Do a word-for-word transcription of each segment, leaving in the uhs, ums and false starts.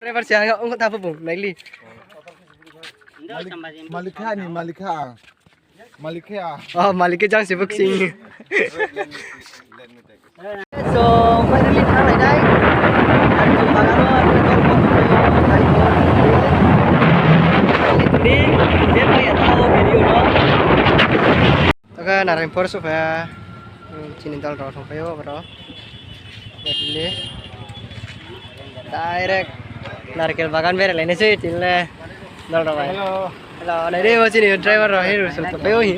Driver se ang ong kha tha pho bung, naili. Malik, Malik kha ni, Malik kha ang. Malik khe a. Oh, Malik khe jang se boxing. So, finally, thanglai nai. Ni, je pai ya tao video no. Taka Narayanpur souhphai ha. Hmm, chini dol rao tongphai ou, abo rao. Direct narkel bagan bere lai nai se, chini le dol rao bai. Hello. Hello, nai re, bo chini driver rao, hero rao tongphai ou hi.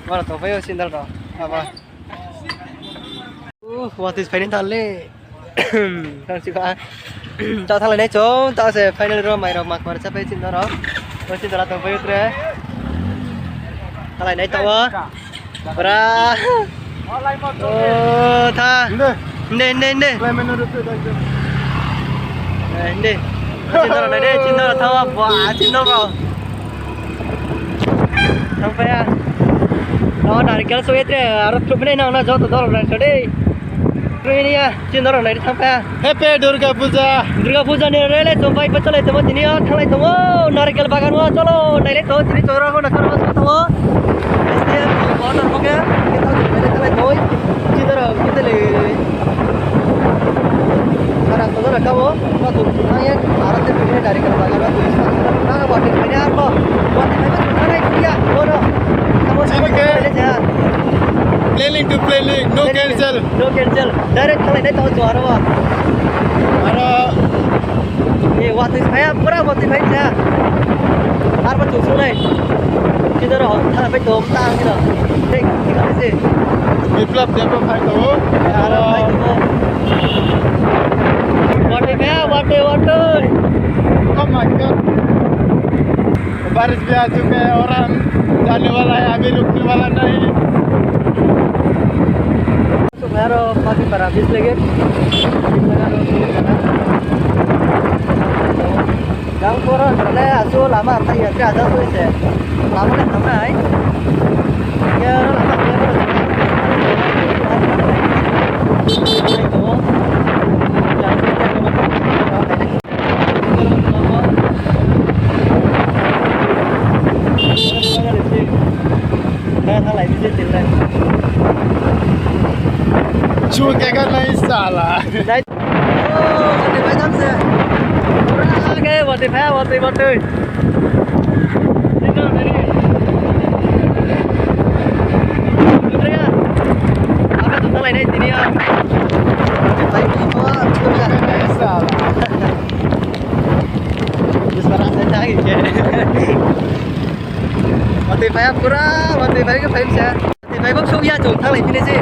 Bo rao tongphai ou, chini dol rao. Abo. Uh, watoi phai ni thanng le. Thanng si kha. Ta thanglai nai chung, ta se final rao mai rao mak mar chapai chini dol rao. Bo chini dol rao tongphai ou tre. Thanglai nai tao. Pura. Oh, tha. Nde. Nde, nde, nde. Eh, nde. Chini dol rao nai de, chini dol rao thanng ou, ba, chini dol rao. Thanngphai ya. Nao narikel souh ye tre, aro khluh mene nang na joto dol rao nai so de. Kroi ni ya, chini dol rao nai de thanngphai ya. Happy Durga Puja. Durga Puja ni rele chung bike bai chalai tongmo tini yo, thannglai tong ou, narikel bagan wo, cholo, nai le tong ou, tini chung rao ko na cholo, cholo tong ou. S D M ni motor bo khe, khe thanng chung nai le thannglai tong ou. Chini dol rao, khe tele. Sara tong ou na ka wo, ma tong thanng ye, aro te phe narikel bagan wo, tong ou. Aro watoi phai ni aro, watoi phai ni chung thannglai tong ya, bo no. Chini khe. Planning to planning, no cancel. No cancel. Direct thannglai nai tong ou chung aro. Aro. Eh, watoi phai ya, pura watoi phai ya. Arbo chung sung nai. Chini dol rao, thannglai phai tong, tang ni no. Dei, thik ase. Biplab de bo phai tong ou. Aro phai tong ou. Watoi phai ya, watoi, watoi. Oh my God. बारिश भी आ चुका है और हम जाने वाला है, अभी रुकने वाला नहीं। Aro Pakipara bis lege. Jang poro le asu lama amthai ya, aja soi se. Lama le thangnai. Ya, lama le. Chu khe ka nai sala. Nai. Oh, watoi phai tham se. Pura ke watoi phai, watoi, watoi. Apa tu thanglai nai tini yo. Watoi phai ni ko, chu khe ka nai sala. Bismillah, saya cari je. Watoi phai ya pura, watoi phai khe phai msa. Watoi phai bo souh ya chung thannglai phi nai se.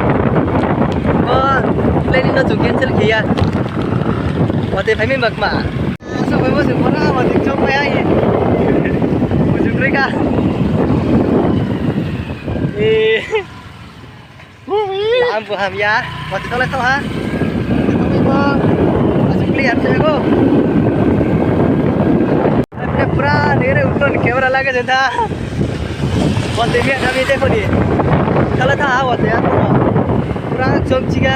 Bo planning no chung cancel khe ya. Watoi phai mi mak ma. Souh phai bo se pura, watoi chung phai ya. Ujung reka. Eh. Lam bo hamya, watoi thanglai thanng ha. Watoi thanglai thanng. Asuk clear se ko. Apne pura nere utton camera lage jenta. Watoi mi kami de khoni. Thanglai thanng ha watoi ya. Pura chom chiga.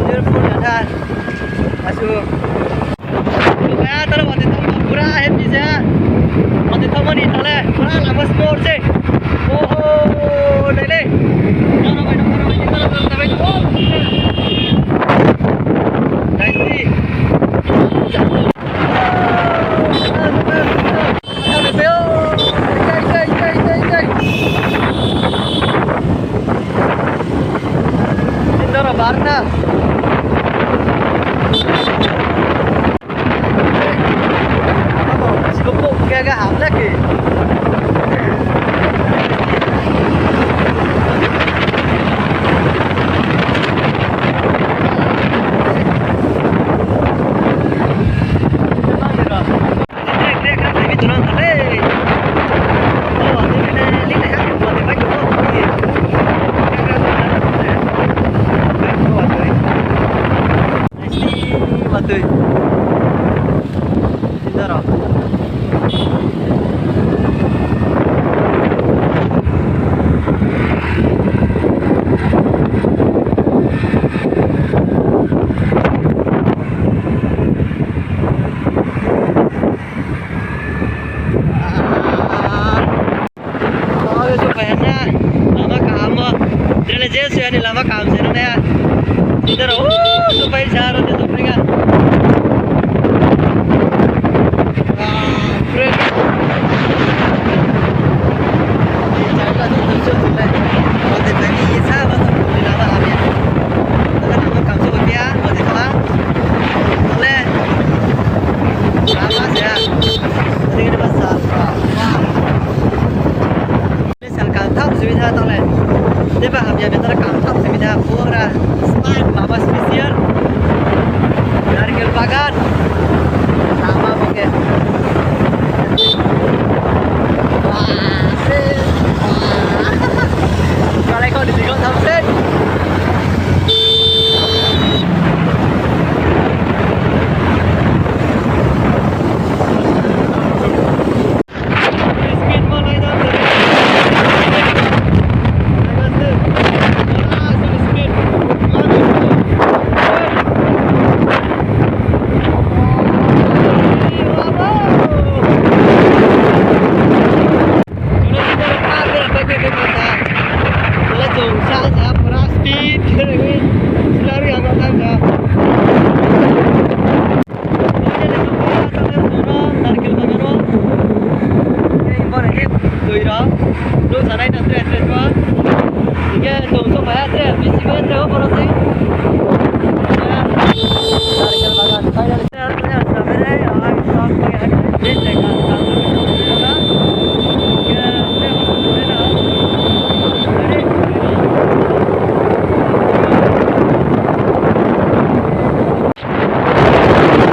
Nere pura tha. Asuk. Ba, talo watoi thanngmo pura happy se. Watoi thanngmo ni tale pura lama sport se. Oho, nai le. Nai le. Sindoro barna. Sibuk kok gaga hamna ke. Kam se nang ya. Sida ro, o, supai sa ro, te supai ka. Bapre. Jai ka tu tu tu le. Bo te jai ni sa ba tu ni la ba ha ya. Tala tu kam se ko ya, bo te kala. Le. Sa ba se ya. Ni ni ba sa. Wah. Sal kangtham simi tha tang le. Deba hamya betara kangtham simi tha pura smart baba special. Narkel bagan. Sama bokhe. Wah, se. Wah. Kalai kau di tiga sampai.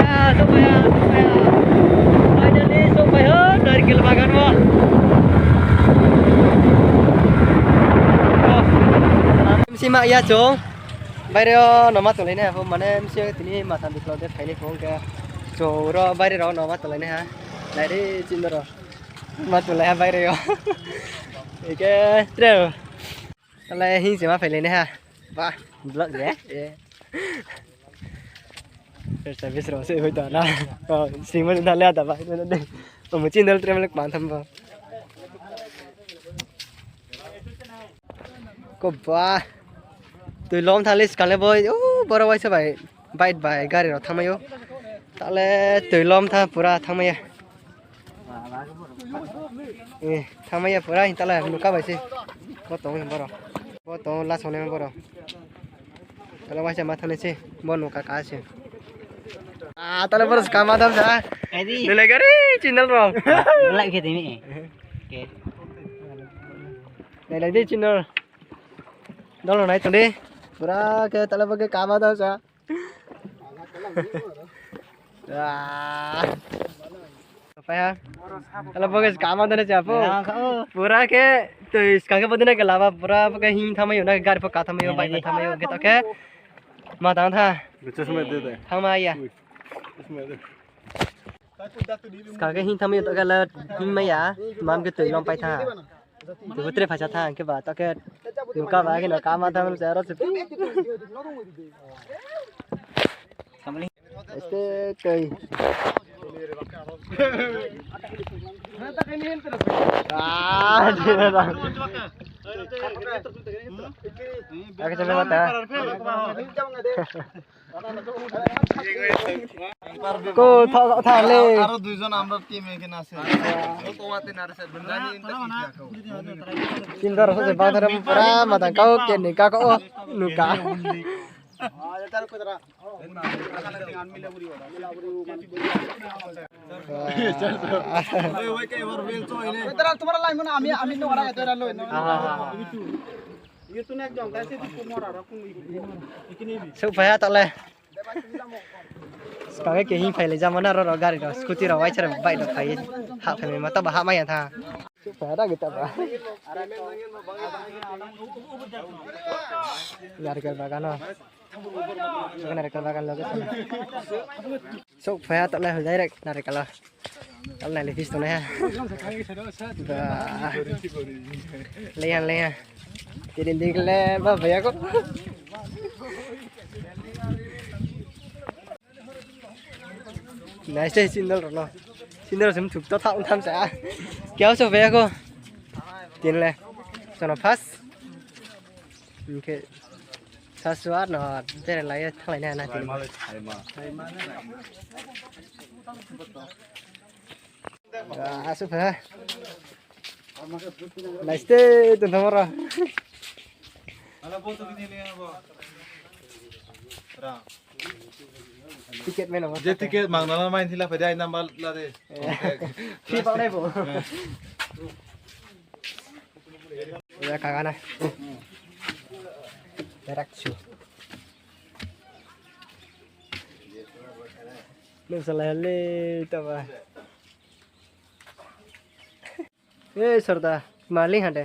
Ah, sokpaiha, sokpaiha. Finally, sokpaiha, narkel bagan wo. Oh. Msi ma ya chung. Baire o no ma tolai nai ha, mane msi tini matha biklo de phainai phung khe. Chung ro baire rao no ma tolai nai ha. Nai di chini ro. Ma tolai ha baire o. Ike tre. Tale hing se ma phailai nai ha. Ba, vlog de. Eh. First service rao se hoi ta na. Oh, sing mo na le ta ba. Oh, mo chini dal tre mo le kman tham ba. Ko ba. Tui lom tha le skang le boi. Oh, boro waisa bai. Bike bai gari rao thanngmai ou. Tale tui lom tha pura thanngmai ya. Eh, thanngmai ya pura hing tale nuka bai se. Bo tong boro. Bo tong la songnai boro. Tale waisa ma thanngnai se. Bo nuka ka se. Ah, tale boro skang ma tham sa. Edi. Nilai gari channel rao. Like khe tini. Oke. Nilai di channel. Dol nai tong di. Pura khe tale bo khe kama tham sa. Ah. Apa ya? Kalau bagus kama tadi siapa? Ya, kau. Pura ke tu sekarang ke betul ke lama pura pakai hing thamai yo, na gari pakai thamai yo, bike thamai yo, gitu ke. Ma tang tha. Betul semua itu deh. Thamai ya. Wih. Semua itu. Sekarang ke hing thamai yo, to ke la hing mai ya, mam ke tu lom pai tha. Tubu tre phaisa tha, hing khe ba, ta khe, nuka ba, khe no kama tha, se aro se. Este, tei. Ah, dia dah. Aku coba mata. Ko tha, tha le. Aro dui jon amra team ekhe na se. Chinta rasa se bang thara pura matang kau ke ni ka ko nuka. Sokphai ha tale. Skang khe kehing phailai jama na ro ro gari ro scooty ro waisa ro bike ro phai ha phai ma taba ha mai ya tha. Sokphai ha da gita ba. Narikal bagan o. Narikal bagan loge sana. Sokphai ha tale direct narikal o. Tale nai le pis tongnai ha. Ba. Leya leya. Tini ding le ba baya ko. Nai se sindal rao no. Sindal rao se mthuk to tha ong tham sa. Kya so baya ko. Tin le. Sono first. Hing khe. Sasu ar no bere lai ye thang lai nai na tini. Asu pha. Nice day, tong thamo ro. Ticket mano. Je ticket mang nana main thila phai dai number la de. Phi bang nai bo. Ya kagana. Berak su. Nung salai le taba. Eh, sorda, maling hade.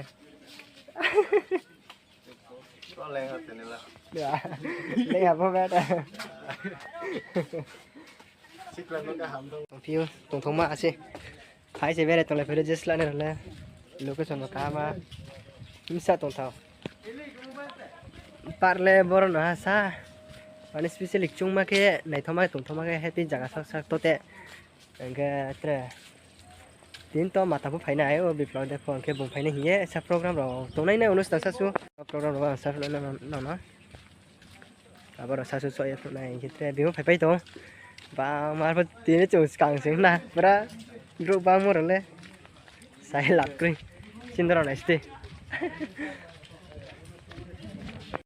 Leng ha bo beta. Piu, tong thong ma ase. Phai se bere tong le phere jesla ne le. Location no kama. Msa tong thao. Par le boro no ha sa. Mane specially chungma khe, naithoma khe, tongthoma khe, happy jaga sak sak tote. Hingkhe tre. Tin to matha pho phainai, o biplab de pho, hingkhe bung phainai hingye, sa program rao tongnai nai, onusthan sasu. Program rao ang sa phnuh nai nang no. Abo rao sasu soh ye phnuh nai, hingkhe tre, bihmo phaipai tong. Bang mar pho tini chung skang sing na, pura brouh bangmo rao le. Sai lap kroi. Sindoro nai sti.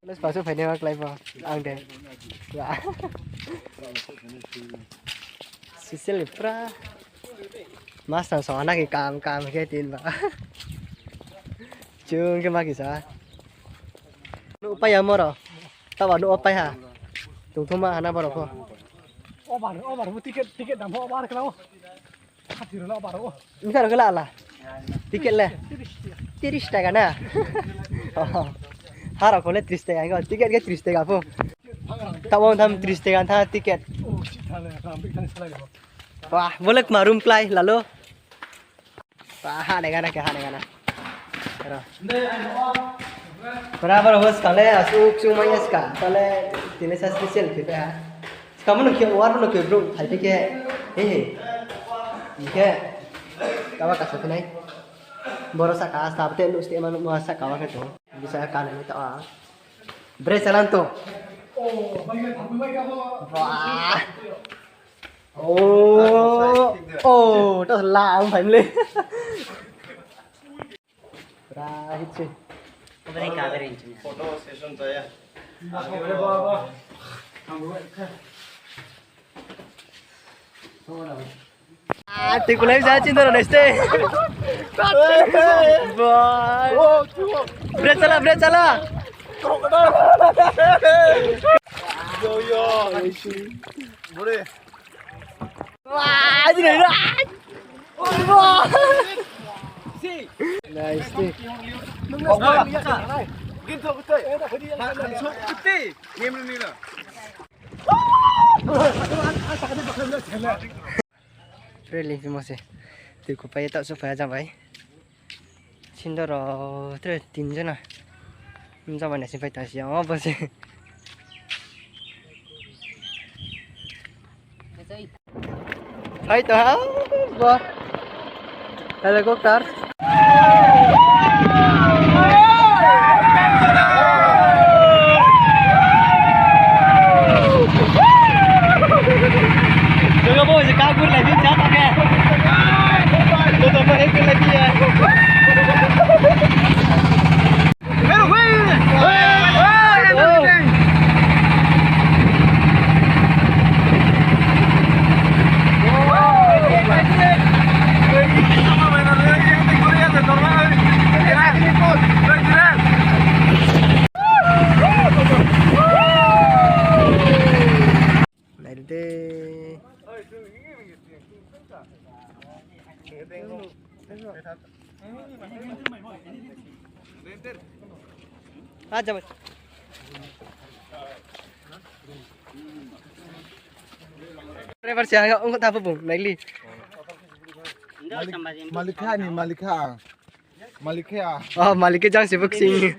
Let's pasu phai ni ma klai bo. Ang de. Wah. Sisel ni pura. Mas tang so na ki kam kam khe tin ba. Chung khe ma ki sa. Nu pai ya moro. Taba nu pai ha. Tung thuma hana boro pho. Obar, obar, bu ticket, ticket dam pho obar khe lao. Misa rao khe la la. Ticket le? Tiris taka na? Oh. Harao kho le tris taka, ticket khe tris taka pho. Tabo tham tris taka tha ticket. Wah, bo le kma room klái, lalo. Wah, ha nai gana khe, ha nai gana. Ro. Pura boro bo skang le, asuk suk mai ya skang. Tale, tini sa special khe ha. Skamo no khe, war no khe, bro, thai khe, he, he. Khe, kawa kasa khe nai. Boro saka, asta, te, lu, ste, manu, mo, saka, wa khe to. Bisa ka nai ta. Bre, chalan to. Wah. Oh, oh, to la, ang phai mle. Pura hit se. Photo session chaya. Ah, tui kulai sa chin doro next day. Bye. Bre chala, bre chala. Yo, yo, yo. Bore. Wah, ini dah. Wah. Nice day. Really, mo se. Tui ko pai tak so pai jang bai. Sindoro tre tin jona. Jama nai sing pai ta si, o bo se. Pai ta ha, bo. Helicopter. Nai di. Ah, jam. Driver siya, ang ko tapo bung, naili. Malik, Malika ni, Malika. Malika. Oh, Malika jang si boxing.